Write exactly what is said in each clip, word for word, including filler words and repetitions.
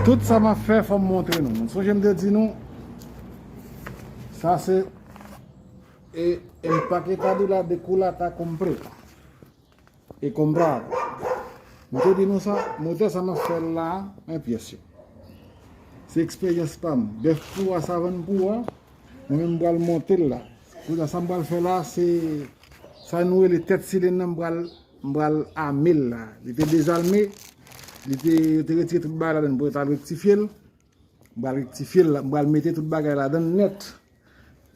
Tout sa m ap fè, fò m montre nou. Sonje m te di nou, sa se e, empaquetadura de culata completa. E comprado. M te di nou sa, motè sa m ap fè l la, men pyès yo. Se eksperyans pa m. Bèf pou a, savann pou a, mwen menm m pral monte l la. Kounye a, sa m pral fè la, se sa nou rele tèt silenn nan, m pral, m pral ame l la. Li te dezame, li te, yo te retire tout bagay ladan l pou yo t al rektifye l. M pral rektifye l la, m pral mete tout bagay ladan l nèt.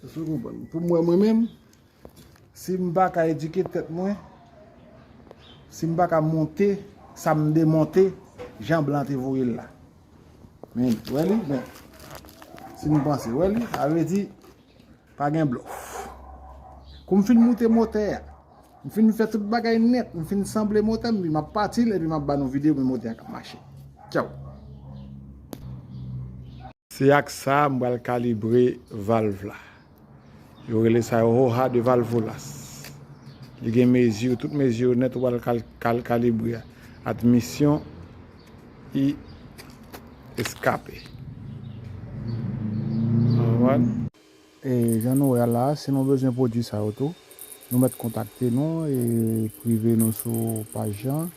Èske w konprann? Pou mwen, mwen menm, si m pa ka edike tèt mwen, si m pa ka monte sa m demonte, jan blan te voye l la. Men, wè li, men, si m panse, wè li, sa vle di, pa gen blòf. Kou m fin moute motè a, m fin fè tout bagay nèt, m fin sanble motè m, epi m ap pati l, epi m ap ba nou videyo, men motè a k ap mache. Tchaw! Se ak sa m pral kalibre valv la. Yo rele sa yo hoja de válvulas. Li gen mezi, tout mezi yo nèt, ou pral kal, kal, kalibre admission y escape. Konprann? E jan nou wè a la, si nou bezwen pwodui sa yo tou, nou mèt kontakte nou e prive nou sou paj lan,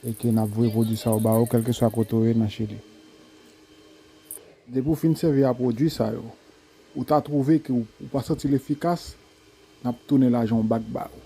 e ke n ap voye pwodui sa yo ba ou, kèlkeswa kote w ye nan Chili. Depi w fin sèvi a pwodui sa yo, ou ta twouve ke w, ou pa santi l efikas, n ap tounen lajan w bak ba ou.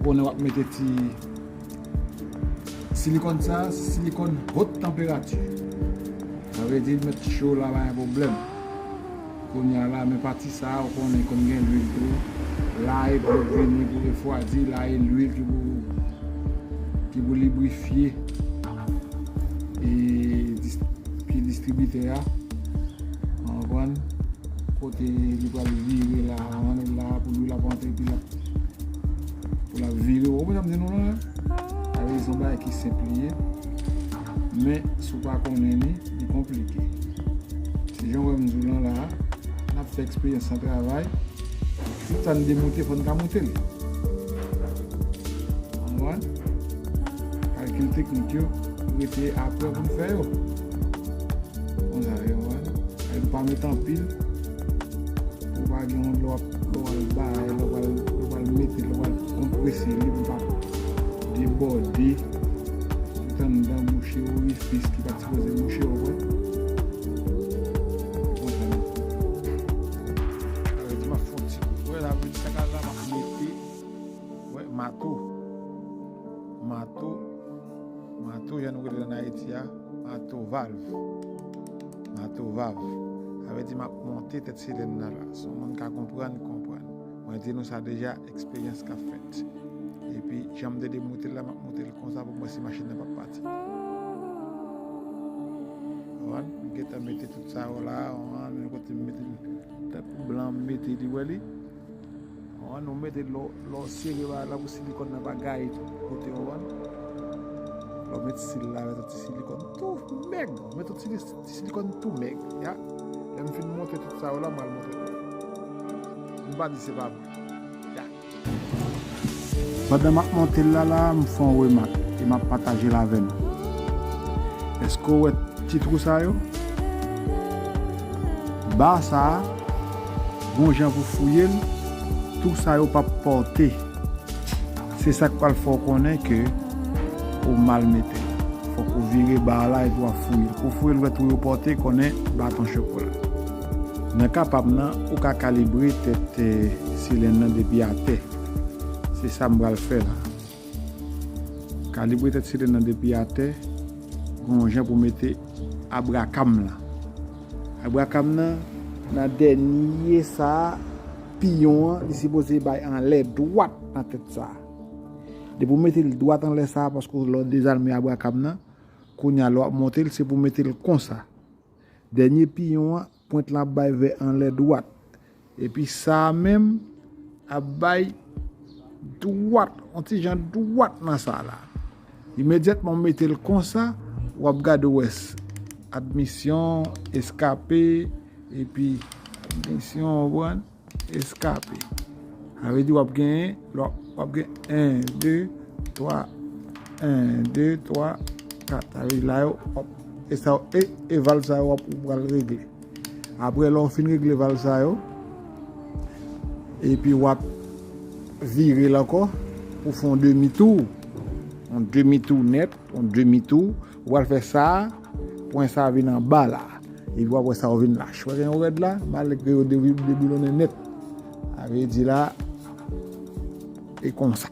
Konnen w ap mete ti silikòn sa, se silikòn haute température. Sa vle di l mèt cho la, pa gen pwoblèm. Kounye a la, men pati sa a, ou konnen konn gen lwil tou. La e pou vini pou refwadi, la e lwil ki pou, ki pou librifye e dis, pye distribitè a. Ou konprann? Kote li pral vire la, ann la pou lwil ap antre, epi l ap pou l ap vire. Ou konprann sa m di nou la? Sa vle di se yon bagay ki senp li ye. Men, si w pa konnen li, li konplike. Se jan w wè m di w lan la, n ap fè eksperyans nan travay. Tout sa n demonte, fò n ka monte l. Konprann? Kalkil teknik yo rete apre pou n fè yo. Konsa, yo wè. Fò n pa met anpil. Pou pa gen yon lè w ap, lè w al bay, lè w al, lè w al mete, lè w al konprese li pou pa debòde. Tout anndan bouche, orifis ki pa t sipoze bouche, w wè. Konsa nou. Sa vle di m ap fè yon ti kou. Wè, sa vle di sa ka la, m ap mete, wè, mato. Mato. Mato, jan nou rele l ann Ayiti a, mato valv. Mato valv. Sa vle di m ap monte tèt silenn nan la. Si yon moun ka konprann, konprann. Mwen di nou sa deja, eksperyans k ap fèt. Epi, jan m te demonte l la, m ap monte l konsa pou m wè si machin nan p ap pati. Konprann? M gentan mete tout sa yo la, konprann? Men kote m mete l, tankou blan m mete li, wè li? Konprann? Nou mete lò, lò sere bagay la pou silikòn nan pa gaye tout kote, konprann? Lò met sil la avèk yon ti silikòn tou mèg. Met yon ti, ti silikòn tou mèg, ya. Lè m fin monte tout sa yo la, m al montre nou. M pa di se pa vre. Ya. Pandan m ap monte l la, la, m fè yon remak e m ap pataje l avè nou. Èske w wè ti twou sa yo? Ba sa a, gon jan pou fouye l, twou sa yo p ap pòte. Se sa k pral fè w konnen ke ou mal mete l. Fòk ou vire ba a la epi w ap fouye l. Pou w fouye l, w wè twou yo pòte, konnen baton chokola. Nan ka pa m nan, ou ka kalibre tèt, eh, silenn nan depi atè. Se sa m pral fè la. Kalibre tèt silenn nan depi atè, gen yon jan pou mete abrakam lan. Abrakam nan, nan dènye sa a, piyon an, li sipoze bay anlè dwat nan tèt sa a. Depi w mete l dwat anlè sa a, paske lè w dezame abrakam nan, kounye a lè w ap monte l, se pou w mete l konsa. Dènye piyon an, pwent lan ap bay vè anlè dwat. Epi sa a menm ap bay dwat, yon ti jan dwat nan sa la. Imedyatman w mete l konsa, w ap gade w wè s-, admisyon, eskape, epi admisyon, w konprann? Eskape. Sa vle di w ap genyen, w ap gen en, de, twa, en, de, twa, kat. Sa vle di la yo, w ap, e sa, e, e valv sa yo w ap, ou pral regle. Apre, lè w fin regle valv sa yo, epi w ap vire l ankò pou fè yon demi tou. Yon demi tou nèt, yon demi tou. Ou pral fè sa a, pwen sa a vin anba la. Epi w ap wè sa yo vin lach. Wè gen yon rèd la, malgre yo debi-, deboulonnen nèt. Sa vle di la, e konsa.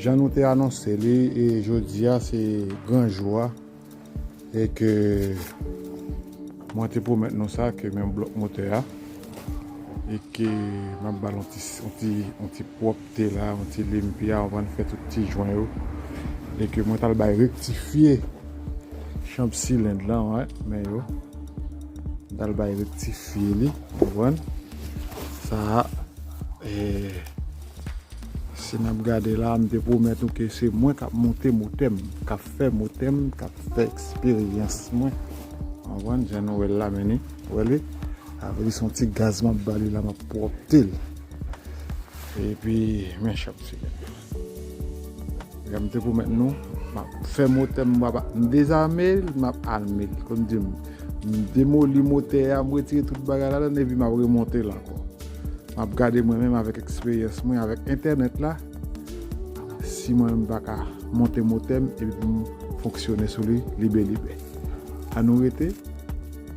Jan nou te anonse li, e jodi a se gran jou a. E ke mwen te pwomèt nou sa, ke menm blòk motè a, e ke m ap ba l yon ti, yon ti, yon ti pwòpte la, yon ti limpya, w konprann, fè tout ti jwen yo. E ke mwen t al bay rektifye chanm silend lan, wè, men yo. M t al bay rektifye li, w konprann? Sa a, e, Si n ap gade la, m te pwomèt nou ke se mwen k ap monte motè m, k ap fè motè m, k ap fè eksperyans mwen. W konprann? Jan nou wè l la, men ni, wè li? Sa vle di se yon ti gaz m ap ba li la, m ap pwòpte l. Epi, men chanm silend. Jan m te pwomèt nou, m ap fè motè m, m ap, m dezame l, m ap alme l. Kòm di m, m demoli motè a, m retire tout bagay ladan l, epi m ap remonte l ankò. M ap gade mwen menm avèk eksperyans mwen avèk entènèt la, si mwen menm pa ka monte motè m epi pou m fonksyone sou li libelibè. Ann nou rete,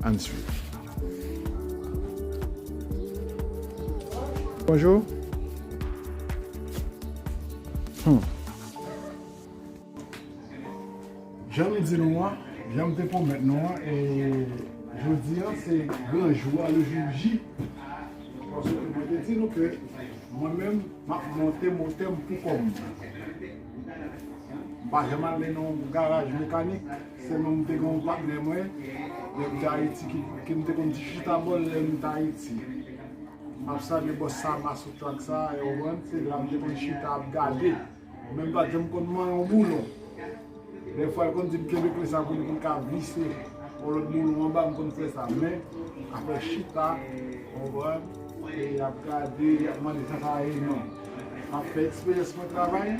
ann swiv. Bonjou. Hmm. Jan m di nou an, jan m te pwomèt nou an, e jodi an se gran jou a, le jour J. Paske mwen te di nou ke mwen menm, m ap monte motè m pou kò m. M pa janm ale nan yon garaj mekanik, sèlman m te gen yon patnè mwen, lè m te Ayiti, ki, ki m te konn chita bò l lè m te Ayiti. M ap salye bòs sa, Masou Track sa, e w konprann, se la m te konn chita ap gade. Mwen menm pa t janm konn manyen yon boulon. Dèfwa, l konn di m kenbe kle sa pou li, pou l ka vise yon lòt boulon anba, m konn fè sa. Men, afè chita, w konprann, e y ap gade, y ap mande sa sa ye, non. M ap fè eksperyans mwen travay,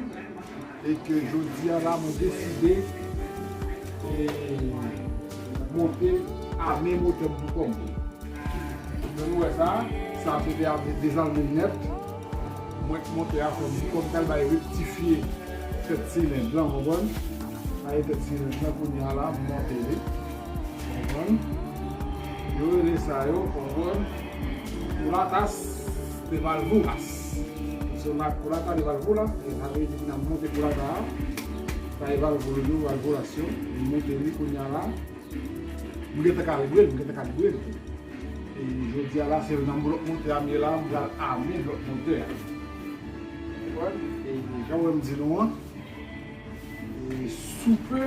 e ke jodi a la, mwen deside, e, monte, ame motè m pou kò m. Jan nou wè sa, sa se te ap dezame l nèt. Mwen k monte a fè m di kòm tal bay rektifye tèt silend lan, w konprann? Sa e tèt silend lan kounye a la, m monte li. W konprann? Yo rele sa yo, w konprann? Culatas de válvulas. Se yon mak culatas de válvulas, e sa vle di ki nan monte culata a. Sa e válvula yo, valvulasyon. M monte li kounye a la. M gentan kalibre l, m gentan kalibre l tou. E jodi a la, se nan blòk motè a m ye la, m pral ame blòk motè a. Konprann? E jan w wè m di nou an, e sou pe,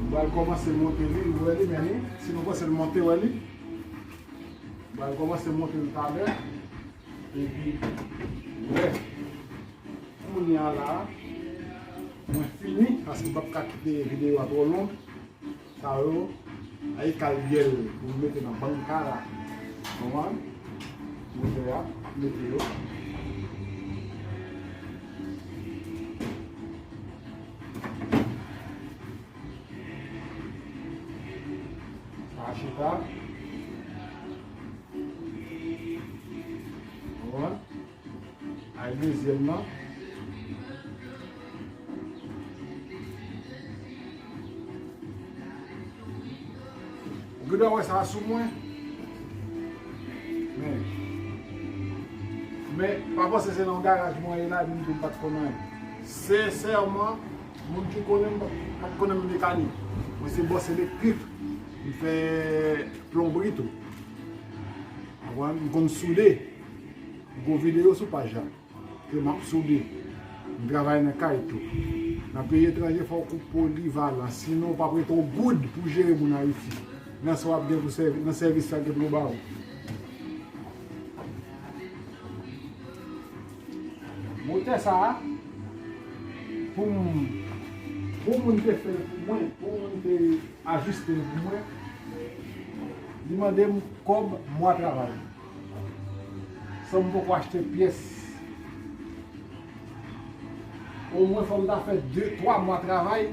m pral kòmanse monte li, w wè li, men li, si nou panse l monte, w wè li. M pral kòmanse monte l talè. Epi, w wè, kounye a la, mwen fini, paske m p ap ka kite videyo a twò long. Sa yo, ay kalbyèl pou m mete nan banka la. Konprann? Motè a, mete yo. Sa chita. Konprann? Ay dezyèm nan. Ou gen dwa wè sa sou mwen. Men, m Men, pa panse se nan yon garaj mwen ye la, epi m di m pa t konn anyen. Sensèman, moun ki konnen m pa t konnen m mekanik. Mwen se bòs elektrik. M fè plonbri tou. Konprann? M konn soude. Gwo videyo sou paj la. Ke m ap soude. M travay nan kay tou. Nan peyi etranje, fòk ou polivalan. Sinon, w p ap rete w goud pou jere moun Ayiti. Nan sa w ap gen pou sèvi, nan sèvis sa ke pou yo ba ou. Motè sa a, pou m, pou moun te fè l pou mwen, pou moun te ajiste l pou mwen, li mande m kòb mwa travay. San m poko achte pyès. Omwen fò m ta fè de, twa mwa travay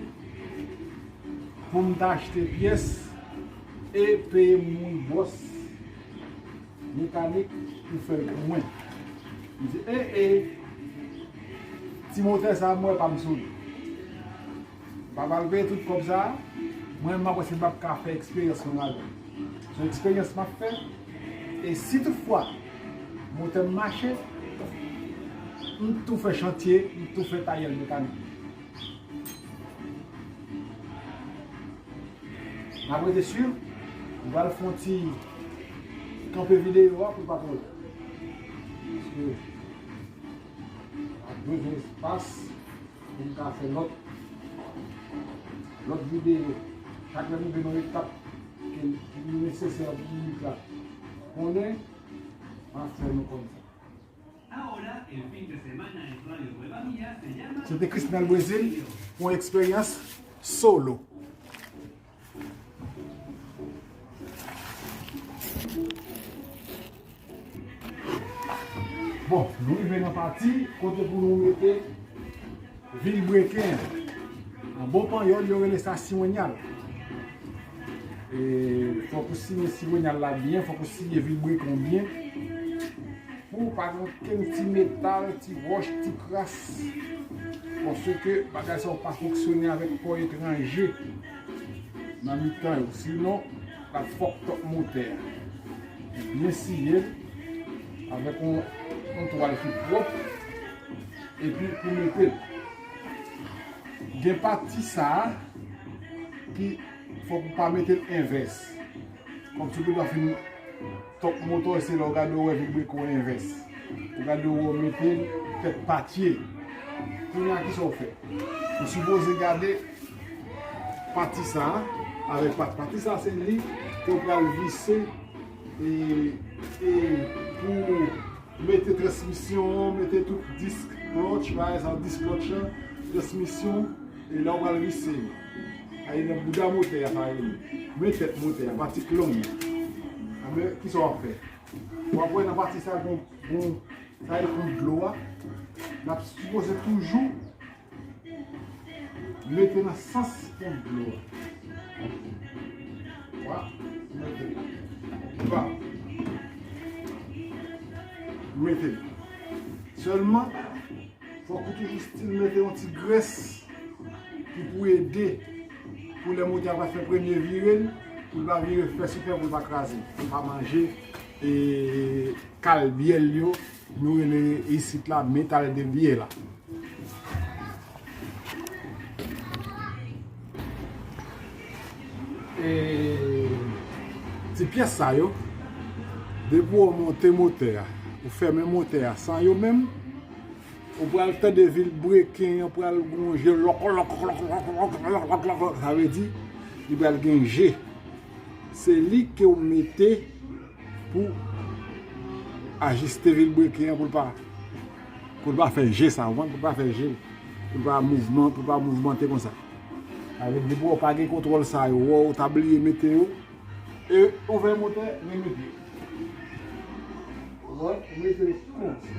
pou m ta achte pyès e peye moun bòs mekanik pou fè l pou mwen. M di, e, e, ti motè sa a, m wè pa m sou li. M pa pral peye tout kòb sa a, mwen, m ap wè si m ap ka fè eksperyans mwen avè l. Se yon eksperyans m ap fè, e si toutfwa motè m mache, m tou fè chantye, m tou fè tayèl mekanik. N ap rete swiv. M pral fè yon ti kanpe videyo a pou l pa twò long. Paske n ap bezwen espas pou n ka fè lòt, lòt videyo. Chak lè nou vin nan etap ki, ki nesesè pou piblik la konnen, m ap fè nou konn sa. Se te Krisnel Brezil pou yon eksperyans solo. Bon, nou rive nan pati kote pou nou mete vilbreken an. An bon panyòl, yo rele sa siwenyal. E fòk ou siye siwenyal la byen, fòk ou siye vilbreken an byen. Pou pa gen okenn ti metal, ti wòch, ti kras. Paske bagay sa yo pa fonksyone avèk kò etranje nan mitan yo. Sinon, l ap fòk tòp motè a. Byen siye l avèk yon, yon twal ki pwòp. Epi pou mete l. Gen pati sa a ki fòk ou pa mete l envès. Kòmsi ou te dwa fin tòp motò, se lè w gade w wè vilbreken w envès. Ou gade w wè w mete l tèt patye. Kounye a, kisa w fè? Ou sipoze gade pati sa a, avèk pati, pati sa a, se li ke w pral vise e, e pou mete transmisyon, mete tout disk klòtch, pa egzanp, disk klòtch lan, transmisyon, e la w pral vise. Ay nan bouda motè a, sa rele. Men tèt motè a, pati k long nan. Anben, kisa w ap fè? W ap wè nan pati sa, gon, gon, sa rele ponp dlo a. N ap sipoze toujou mete nan sans ponp dlo a. Wa, mete. Ba. Mete. Sèlman, fòk ou toujou still mete yon ti grès ki pou ede pou lè motè a va fè premye vire l, pou l pa vire fè sou kè, pou l pa kraze, pou l pa manje, e, kalbyèl yo, nou rele isit la metal de byè la. E, ti pyès sa yo, depi w monte motè a, ou fèmen motè a san yo menm, ou pral tande vilbreken an pral gon je lòk, lòk, lòk, lòk, lòk, lòk, lòk, lòk, sa vle di, li pral gen je. Se li ke w mete pou ajiste vilbreken an pou l pa, pou l pa fè je sa, w konprann, pou l pa fè je, pou l pa mouvman, pou l pa mouvmante konsa. Sa vle di, depi w pa gen kontwòl sa yo, w wè w ta bliye mete yo, e ouvè motè, remete. Ou wè, ou mete l konsa.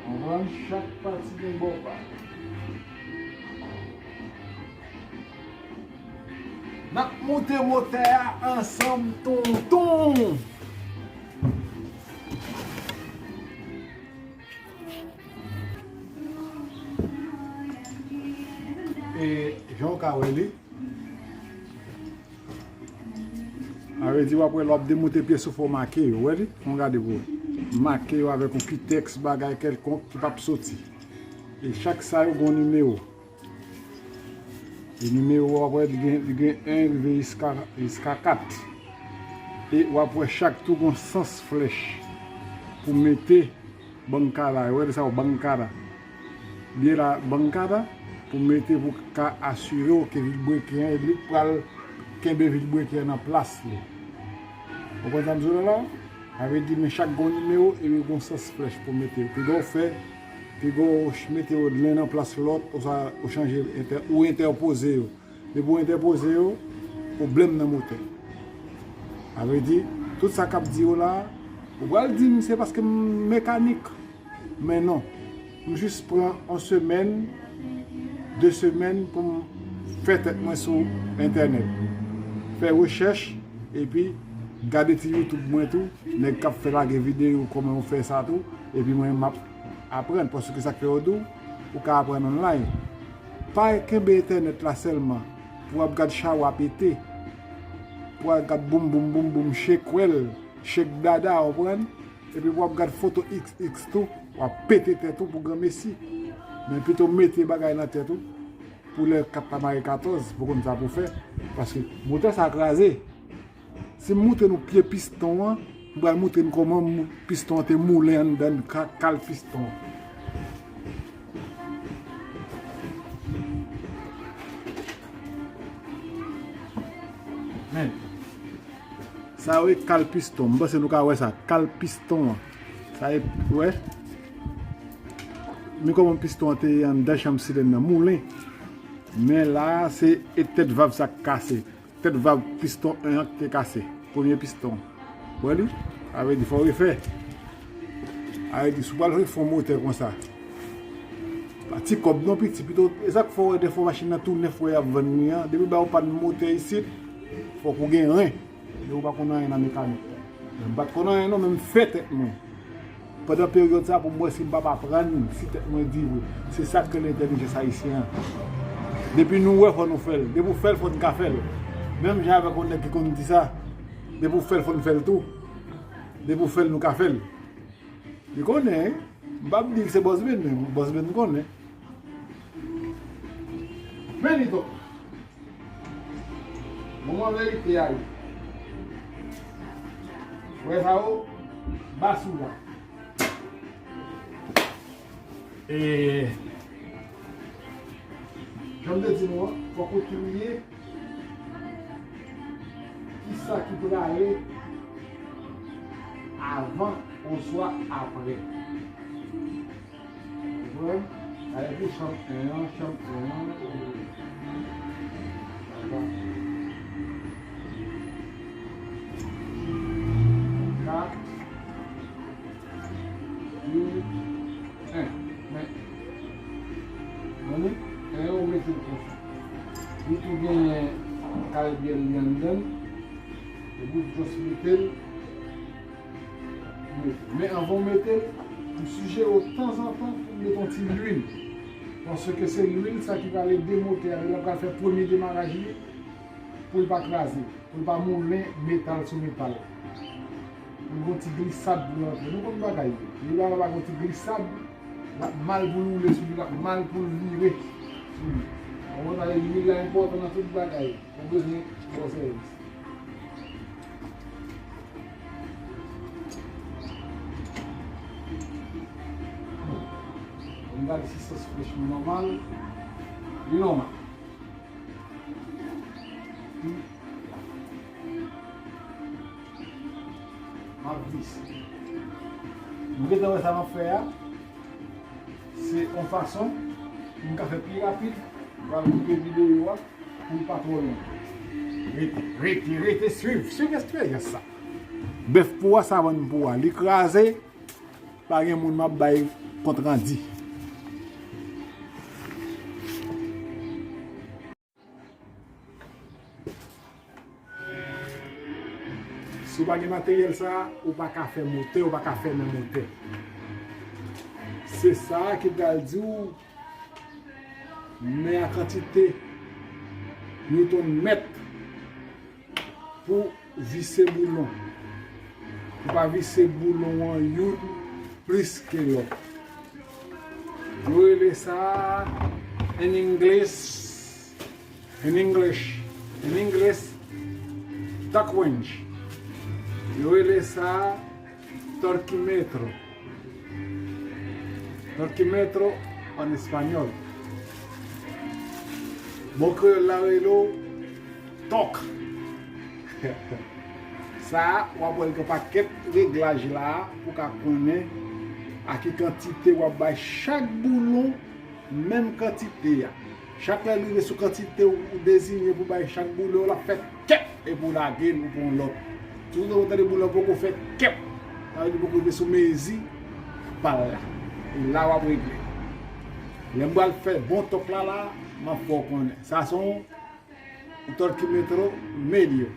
Ou konprann, chak pati gen bò pa l. N ap moute motè a ansanm, tonton! E, jan w ka wè li, sa vle di w ap wè lè w ap demonte pyès ou fò w make yo, w wè li? Fò w gade pou w wè. make yo avèk yon kitèks, bagay kèlkonk ki p ap soti. E chak sa yo gen yon nimewo. E nimewo a, w ap wè li gen, li gen en rive jiska, jiska kat. E w ap wè chak tou gen sans flèch pou mete bankada. Yo rele sa yo bankada. Li la bankada pou mete pou ka asire w ke vilbreken an, li pral kenbe vilbreken an nan plas li. Ou konprann sa m di w la la? Sa vle di men chak gon nimewo epi gon sans flèch pou mete yo. Piga w fè, piga w ch- mete yo len nan plas lòt, oswa ou chanje entè- ou entèpoze yo. Depi w entèpoze yo, pwoblèm nan motè. Sa vle di, tout sa k ap di yo la, ou pral di m se paske m mekanik. Men non, m jis pran yon semèn, de semèn pou m fè tèt mwen sou entènèt. Fè rechèch, epi gade ti YouTube mwen tou, nèg k ap fè lage videyo kòman yo fè sa tou, epi mwen m ap aprann, paske sa k fè yo di w, ou ka aprann online. Pa kenbe entènèt la sèlman pou w ap gad chawa pete, pou w ap gad boum boum boum boum, shake kwèl, shake dada, w konprann? Epi pou w ap gad foto X X tou, w ap pete tèt ou pou granmesi. Men pito mete bagay nan tèt ou, pou lè kat la mare katòz, pou konn sa pou fè, paske motè sa kraze. Si m moutre nou pye piston an, m pral moutre nou kòman mou- piston an te moulen anndan ka- kal piston an. Men, sa yo e kal piston. M panse nou ka wè sa. Kal piston an. Sa e, wè. Men kòman piston an te ye anndan chanm silèn nan. Moulen. Men la, se e tèt vav sa k kase. Tèt vav piston en an ki te kase. Premye piston. Wè li? Sa vle di fò w refè. Sa vle di si w pral refè yon motè konsa, pa ti kòb non piti, pito, e sa k fè w wè defwa machin nan tou nèf wè y ap vann li an, depi ba w pann motè isit, fòk ou gen ren. Men ou pa konn anyen nan mekanik. Men m pa t konn anyen non, men m fè tèt mwen. Pandan peryòd sa pou m wè si m p ap aprann, si tèt mwen di vre. Se sa k rele entèlijans ayisyen an. Depi nou wè, fò nou fè l. Depi w fè l, fò n ka fè l. Menm jan avèk yon nèg ki konn di sa, depi w fè l, fò n fè l tou. Depi w fè l, nou ka fè l. Li konnen, wi. M p ap di l se Bòs Ben, men Bòs Ben konnen. Men li tou. Moman verite a ye. Frè sa yo, bas ou la. E, jan m te di nou an, fòk ou triye kisa ki prale avan oswa apre. Ou konprann? Sa vle di chanm en an, chanm en an, e, kat, de, en. Men, men, en an ou mete l konsa. Li tou genyen kalbyèl li anndan l. Epi w just mete l. Men anvan w mete l, m sijere w tanzantan pou w mete yon ti lwil. Paske se lwil sa ki prale demotè a, lè l ap pral fè premye demaraj li, pou l pa kraze, pou l pa moulen metal sou metal. Pou l gon ti glisad pou l antre. Nou konn bagay yo. Lè l pa gon ti glisad, l ap mal pou l woule sou li, l ap mal pou l vire sou li. Ou konn bagay, lwil la enpòtan nan tout bagay. Ou bezwen bon sèvis. Ann gade si sans flèch mwen nòmal. Li nòmal. M ap vise. Nou gentan wè sa m ap fè a. Se yon fason pou m ka fè pi rapid. M pral koupe videyo a pou l pa twò long. Rete, rete, rete, swiv, swiv eksperyans sa. Bèf pou a, savann pou a. Li kraze, pa gen moun m ap bay kontrandi. Si w pa gen materyèl sa a, ou pa ka fè motè, ou pa ka fèmen motè. Se sa a ki pral di w men a kantite newton mèt pou vise boulon. Ou pa vise boulon an youn plis ke lòt. Yo rele sa, in English, in English, in English, torque wrench. Yo rele sa torquímetro. Torquímetro an espanyòl. Bon kreyòl la rele w tòk. Sa a, w ap wè l gen pakèt reglaj la pou w ka konnen a ki kantite w ap bay chak boulon, menm kantite a. Chak lè l rive sou kantite ou deziye pou bay chak boulon, l ap fè kèp epi w lage l, ou pran lòt. Toutan ou tande boulon poko fè kèp, sa vle di poko rive sou mezi pa l la. E la w ap regle. Lè m pral fè bon tòk la la, m ap fè w konnen. Sa se yon torquímetro medio.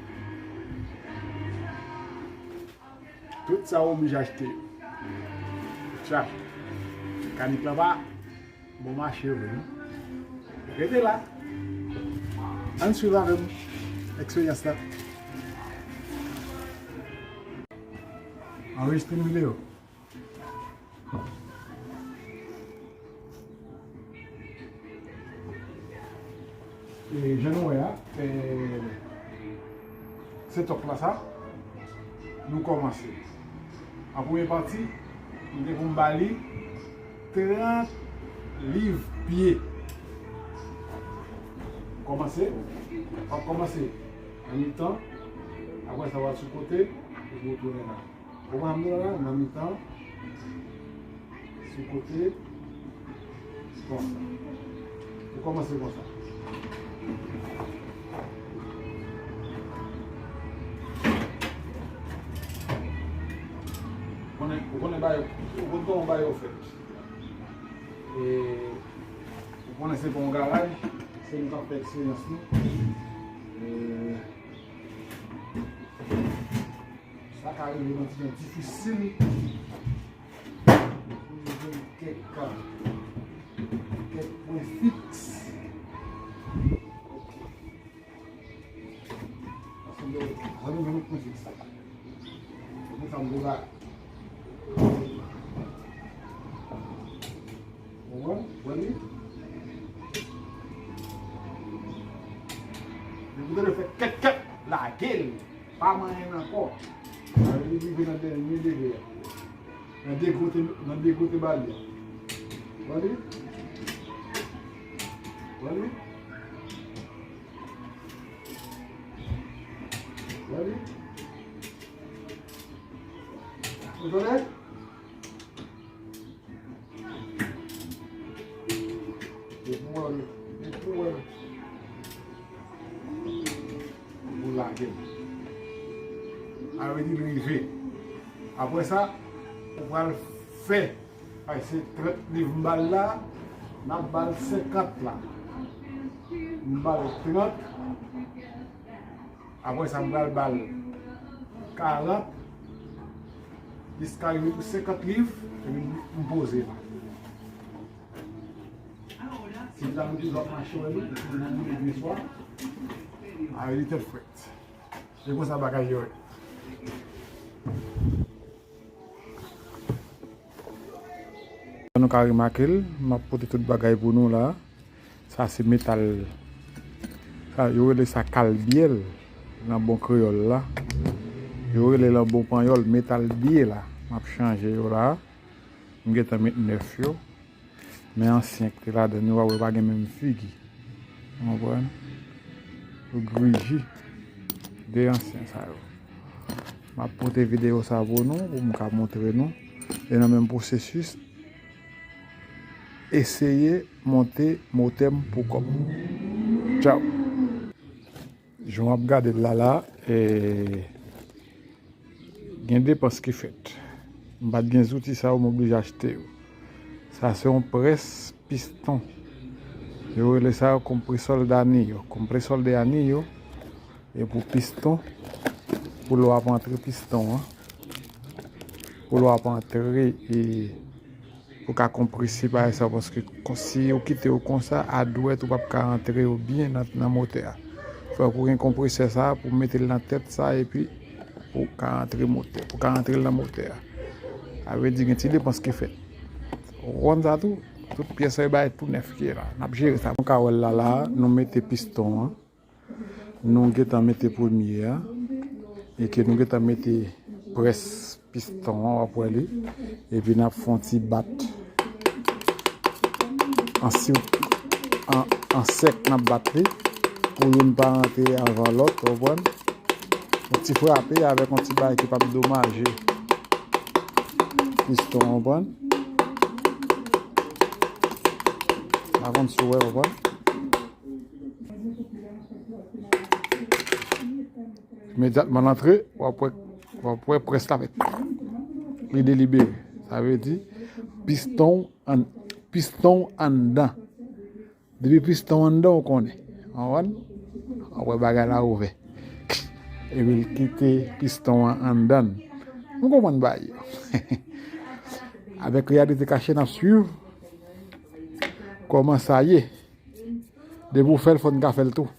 Tout sa w oblije achte yo. Chache. Mekanik la pa bon mache vre, non. Rete la. Ann swiv avè m eksperyans la. Anrejistre videyo. E, jan nou wè a, e, se tòk la sa. Nou kòmanse. An premye pati, m te pou m ba li trant liv pye. Kòmanse. W ap kòmanse nan mitan. Apre sa, w al sou kote, epi w tounen la. Ou pa m nan la, nan mitan, sou kote, konsa. Ou kòmanse konsa. Konnen, ou konnen bagay, ou konn kòman bagay yo fèt. E, ou konnen se pa yon garaj, se nou k ap fè eksperyans nou. E, Sa ka rive yon ti jan difisil pou nou jwenn kèk, kèk pwen fiks. Ok. Paske lè, lè nou jwenn pwen fiks la, nou sa m deba. Ou wè? Ou wè li? Depi w tande fè kèt kèt, lage l. Pa manyen l ankò. Sa vle di rive nan dènye degre a. Nan degote, nan degote bali a. Ou wè li? Ou wè li? Ou wè li? Ou tande? Depi w wè l, depi w wè l, ou lage l. Sa vle di l rive. Apre sa, ou pral fè, ay, se trant liv m ba l la, n ap ba l senkant la. M ba l trant. Apre sa, m pral ba l karant jiska rive pou senkant liv, epi m poze la. Si l ta mete dwat mache, wè li, pou l boule byen swa, a, li tèt frèt. Se konsa bagay yo ye. Nou ka remake l, m ap pote tout bagay pou nou la. Sa se metal, sa, yo rele sa kalbyèl nan bon kreyòl la. Yo rele l an bon panyòl metal bye la. M ap chanje yo la. M gentan met nèf yo. Men ansyen ki te ladan yo, w a wè pa gen menm figi. Ou konprann? Yo griji. De ansyen sa yo. M ap pote videyo sa pou nou, pou m ka montre nou. E nan menm pwosesis, eseye monte motè m pou kò m. Tchaw. Jan w ap gade l la la, e, gen depans ki fèt. M pa t gen zouti sa yo, m oblije achte yo. Sa se yon près piston. Yo rele sa yo compresor de anillo. Compresor de anillo, e pou piston, pou lè w ap antre piston an, pou lè w ap antre, e, pou ka konprese bagay sa, paske kon-, si yo kite yo konsa, a dwèt ou p ap ka antre yo byen nan, nan motè a. Fòk ou gen konpresè sa pou mete l nan tèt sa, epi Pou ka antre motè, pou ka antre l nan motè a. Sa vle di gen ti depans ki fèt. Ou konprann sa tou? Tout pyès sa yo bay tou nèf ki la. N ap jere sa. Nou ka wè l la la, nou mete piston an. Nou gentan mete premye a. E ke nou gentan mete près piston an, w ap wè li. Epi n ap fè yon ti bat. An sir-, an, an sèk n ap bat li. Pou youn pa rantre avan lòt, w konprann? Yon ti frape avèk yon ti bagay ki p ap domaje piston, w konprann? Pa konn si w wè, w konprann? Imedyatman l antre, w ap wè, w ap wè près la fèt. Li delibere. Sa vle di, piston an, piston anndan. Depi piston anndan, ou konnen. Konprann? W ap wè bagay la ouvè. Epi l kite piston an anndan. Nou konprann bagay yo. Avèk Reyalite Kache, n ap swiv kòman sa ye. Depi w fè l, fò n ka fè l tou.